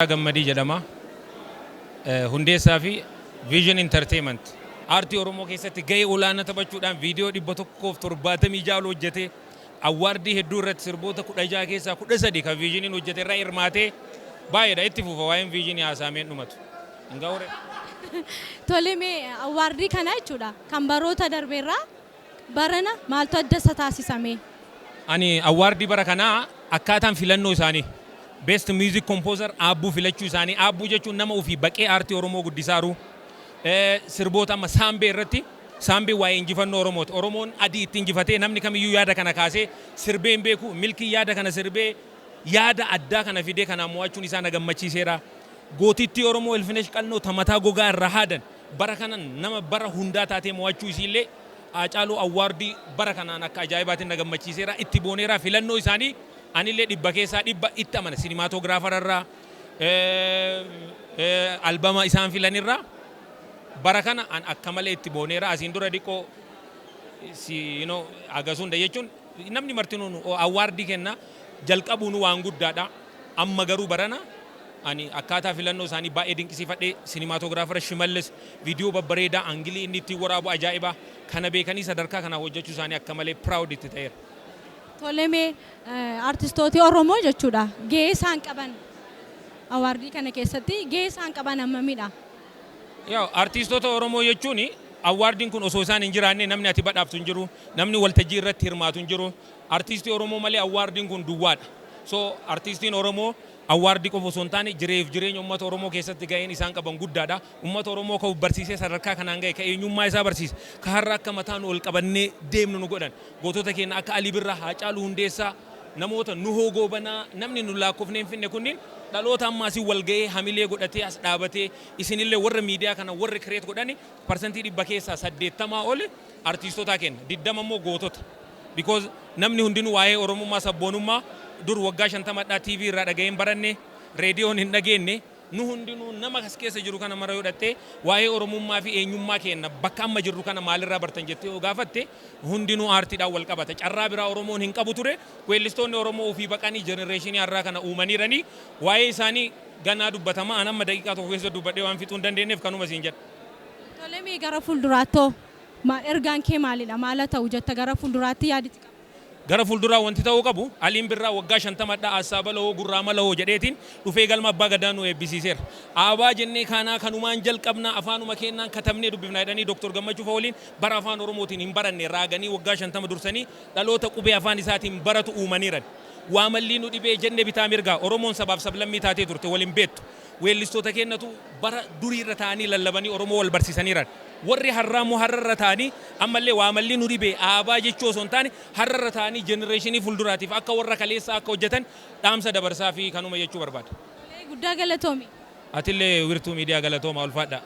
Gammadii jedhama. Hundeessaa fi Vision Entertainment. Aartii Oromoo keessatti gahee olaanaa taphachuudhaan viidiyoo 176 hojjete. Award hedduu irratti sirboota 16 keessaa 13 kan Visioniin hojjete irraa hirmaatee baay'eedha. Itti fufa, waa'een Visionii haasaameen dhumatu. Hin ga'uure. Tole, mee award kana jechuudha kan baroota darbeerraa barana maaltu adda isa taasisame? Ani award bara kanaa akkaataan filannoo isaanii, Best Music Composer Aabbuu filachuu isaanii. Aabbuu jechuun nama ofii baqee aartii Oromoo guddisaaru. Sirboota amma Saambee irratti, Saambee waa'ee injifannoo Oromooti. Oromoon adii itti injifatee namni kamiyyuu yaada kana kaasee sirbee hin beeku. Milkii yaada kana sirbee yaada addaa kana fidee kanaan mo'achuun isaa na gammachiiseera. Gootittii Oromoo Ilfinesh Qannoo tamataa gogaa irraa haadan bara kana nama bara hundaa taatee mo'achuu isiillee Haacaaluu Award bara kanaan akka ajaa'ibaatiin na gammachiiseera. Itti booneera filannoo isaanii. Anillee 100% itti amana. Cinematographer irraa, albama isaan filanirraa bara kana an akka malee itti booneera. Asiin dura diqqoo si agas hunda jechuun namni martinuu award kenna jalqabuun waan guddaadha. Amma garuu barana ani akkaataa filannoo isaanii baay'ee dinqisiifadhee. Cinematographer Shimallis viidiyoo babbareedaa, angle inni ittiin waraabu ajaa'iba kana beekanii sadarkaa kanaa hojjechuu isaanii akka malee proud itti ta'eera. Tole, mee artistoota Oromoo jechuudha gahee isaan qaban award kana keessatti gahee isaan qaban hammamidha? Yaa, artistoota Oromoo jechuun awardiin kun osoo isaan hin jiraanne namni ati badhaaftu hin jiru, namni waltajjii irratti hirmaatu hin jiru. Artistii Oromoo malee awardiin kun duwwaadha. So artistiin Oromoo award qofa osoo hin taane jireef jireenya uummata Oromoo keessatti gaheen isaan qaban guddaadha. Uummata Oromoo kan barsiisee sadarkaa kanaan gahe, kan eenyummaa isaa barsiise, ka har'a akka mataa nu ol qabannee deemnu nu godhan. Gootota keenya akka Alii Birraa, Haacaaluu Hundeessaa, namoota Nuhoo Goobanaa, namni nu lakkoofnee hin finne kunniin dhaloota amma asii wal gahee hamilee godhatee as dhaabatee, isinillee warra miidiyaa kana warri create godhani, 80% oli artiistotaa kenna. 20 immoo gootota. Because namni hundinuu waa'ee Oromummaa, sabboonummaa dur waggaa 50dhaa TV irraa dhaga'een baranne, reediyoon hin dhageenye. Nu hundinuu nama as keessa jiru kana mara yoo dhattee waa'ee Oromummaa fi eenyummaa keenya bakka amma jirru kana maalirraa bartan jettee yoo gaafatte, hundinuu aartiidhaan wal qabata. Carraa biraa Oromoon hin qabu ture. Weellistoonni Oromoo ofii baqanii generation har'aa kana uumaniiranii waa'ee isaanii ganaa dubbatama. An amma daqiiqaa tokko keessa dubbadhee waan fixuu hin dandeenyeef kanuma siin jedha. Tole, mee gara fuulduraattoo ergaan kee maalidha? Maal haa ta'u jetta gara fuulduraatti yaaditi qaba? Gara fuulduraa wanti ta'uu qabu, Aliin Birraa waggaa 50dhaa Assaa balahoo gurraa malahoo jedheetiin dhufee galma abbaa gadaa nu eebbisiiseera. Aabaa jennee kaanaa kanumaan jalqabnaa, afaanuma kennaan katabnee dubbifnaa jedhanii Dooktor Gammachuu fa'a waliin bara afaan Oromootiin hin baranne raaganii waggaa 50 dursanii dhaloota qubee afaan isaatiin baratu uumaniiran. Waa mallii nu dhibee jenne bitaa mirgaa Oromoon sabaaf sablammii taatee turte waliin beektu. Weellistoota kennatu bara duriirra ta'anii lallabanii Oromoo wal barsiisaniiran. Warri har'aa immoo har'arra ta'anii ammallee waa mallii nu dhibee aabaa jechuu osoo hin taane har'arra ta'anii generation fuulduraatiif akka warra kaleessaa akka hojjetan dhaamsa dabarsaa fi kanuma jechuu barbaada. Guddaa galatoomi. Atillee Wirtuu Miidiyaa galatooma, ulfaadha.